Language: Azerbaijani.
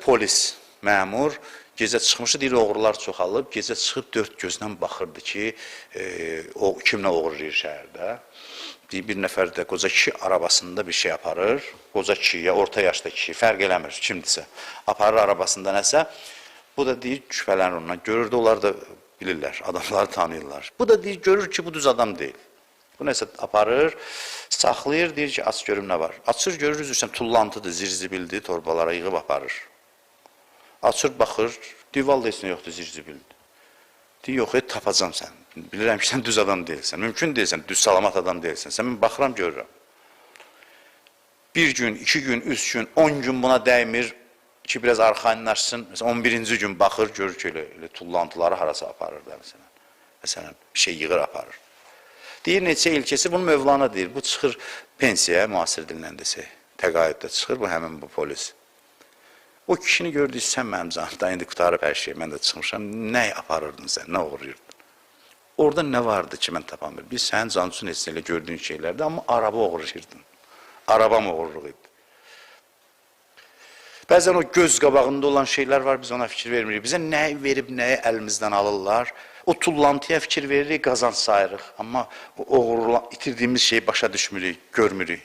polis məmur gecə çıxmışdı, deyir oğrular çoxalıb, gecə çıxıb dörd gözlə baxırdı ki, o kimlə oğurlayır şəhərdə. Deyir bir nəfər də qoca kişi arabasında bir şey aparır. Qoca kişi ya orta yaşda kişi, fərq eləmir kimdirsə. Aparır arabasında nəsə. Bu da deyir şübhələnir ondan. Görürdü onlar da bilirlər, adamları tanıyırlar. Bu da deyir görür ki, bu düz adam deyil. Bu nəsə aparır, saxlayır, deyir ki, aç görüm nə var. Açır, görür, üzr istəyirəm, tullantıdır, zirzibildir, torbalara yığıb aparır. Açır, baxır, deyir, vallah heç nə yoxdur, zirzibildir. Deyir, yox, tapacam sən. Bilirəm ki, sən düz adam deyilsən. Mümkün deyilsən, düz salamat adam deyilsən. Sən mən baxıram, görürəm. Bir gün, 2 gün, 3 gün, 10 gün buna dəymir ki, biraz arxayınlaşsın. Məsələn, 11-ci gün baxır, görür ki, elə tullantıları harasa aparır da, məsələn. Məsələn, bir şey yığır, aparır. Deyir, neçə il keçir, bunu Mövlana deyir. Bu çıxır pensiyaya, müasir dillə desək, təqaüddə çıxır, bu həmin bu polis. O kişini gördü, sən mənim canımdan indi qurtarıb hər şey, mən də çıxmışam. Nə aparırdın sən, nə oğurlayırdın? Orada nə vardı ki, mən tapamıyorum. Biz sənin can üçün heç elə gördüyün şeylərdir, amma araba oğurlayırdın. Arabam oğurluq idi. Bəzən o göz qabağında olan şeylər var, biz ona fikir vermirik. Bizə nəyi verib, nəyi əlimizdən alırlar. O tullantıya fikir veririk, qazanc sayırıq. Amma o oğurla, itirdiyimiz şeyi başa düşmürük, görmürük.